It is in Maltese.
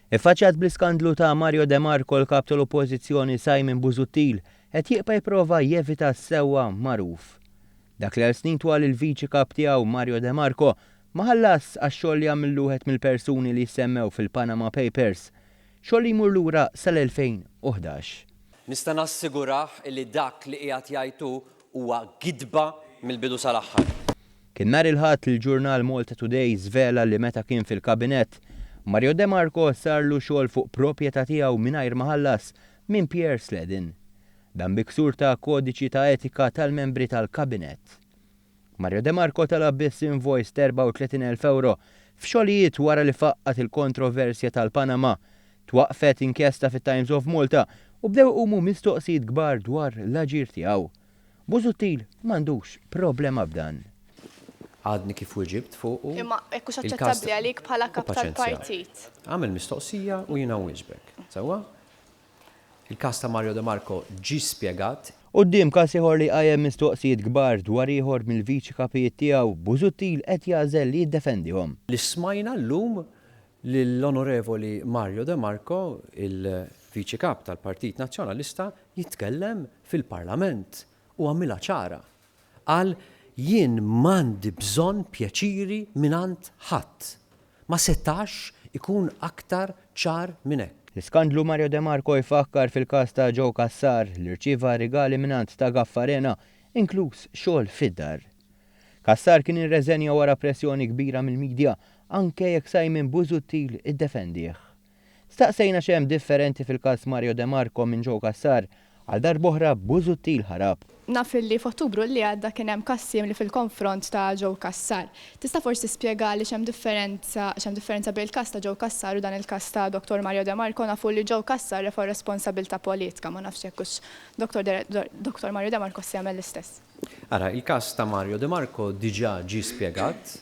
Iffaċċjat bl-iskandlu ta' Mario De Marco l-Kap tal-Oppożizzjoni Simon Busuttil qed jibqa' jipprova jevita s-sewwa magħruf. Dak li għal snin twal il-Viċi Kap tiegħu Mario De Marco ma ħallasx għax-xogħol li għamillu wieħed mill-persuni li jissemmew fil-Panama Papers. Xogħol li jmur lura sal-2011. Nista' nassigurah illi dak li qiegħed jgħid hu huwa gidba mill-bidu sal-aħħar. Kien nhar il-Ħadd li l-ġurnal Malta Today żvela li meta kien fil-Kabinett, Mario De Marco sarlu xogħol fuq proprjetà tiegħu mingħajr ma ħallas minn Pierre Sledin. Dan bi ksur ta' kodiċi ta' etika tal-membri tal-Kabinett. Mario De Marco talab biss invoice t'34,000 ewro f'xogħlijiet wara li faqqgħet il-kontroversja tal-Panama. Twaqqfet inkjesta fit-Times of Malta u bdew iqumu mistoqsijiet kbar dwar l-aġir tiegħu. Busuttil m'għandux problema b'dan. Għadni kif weġibt fuqu. Imma hekk hux aċċettabbli għalik bħala kap tal-partit. Agħmel mistoqsija u jiena nwieġbek. Sewwa? Il-każ ta' Mario De Marco ġie spjegat. Quddiem każ ieħor li qajjem mistoqsijiet kbar dwar ieħor mill-viċi kapijiet tiegħu, Busuttil qed jagħżel li jiddefendihom. Li smajna llum lill-Onorevoli Mario De Marco, il-Viċi Kap tal-Partit Nazzjonalista, jitkellem fil-Parlament u għamilha ċara. Qal, Jien m'għandi bżonn pjaċiri mingħand ħadd. Ma setax ikun aktar ċar minn hekk. L-iskandlu Mario De Marco jfakkar fil-każ ta' Joe Cassar li rċieva rigali mingħand ta' Gaffarena, inkluż xogħol fid-dar. Cassar kien irreżenja wara pressjoni kbira mill-media anke jekk Simon Busuttil iddefendih. Staqsejna x'hemm differenti fil-każ Mario De Marco minn Joe Cassar, għal darb'oħra Busuttil ħarab. Naf illi f'Ottubru li għadda kien hemm każ simili fil-konfront ta' Joe Cassar. Tista' forsi tispjegali x'hemm differenza x'hemm differenza bejn il-każ ta' Joe Cassar u dan il-każ ta' Dottor Mario De Marco? Nafu li Joe Cassar refa' responsabilità politika, ma nafx jekk hux Dottor Dottor Mario De Marco se jagħmel l-istess. Ara, il-każ ta' Mario De Marco diġà ġie spjegat.